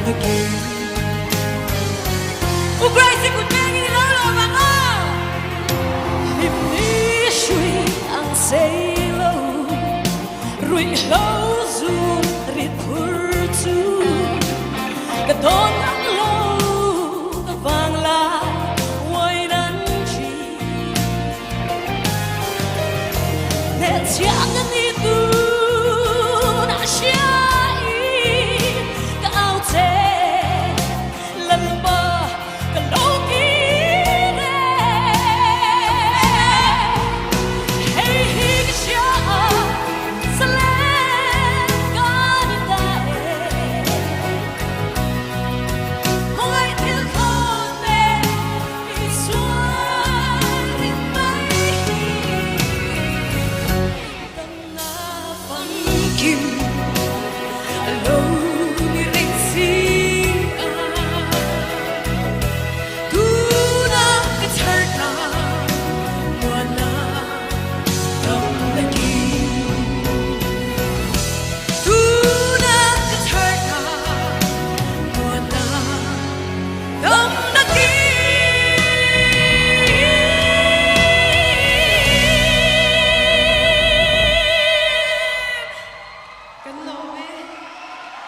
Na kim. U Grace i kut bengin i lo lawm ang aw. Hlim ni hrui ang sei lo, ruihhlo zun rit phur chu ka dawn ang lo, ka vang la uai nan chi. Hnehchhiah ka ni tun a hria.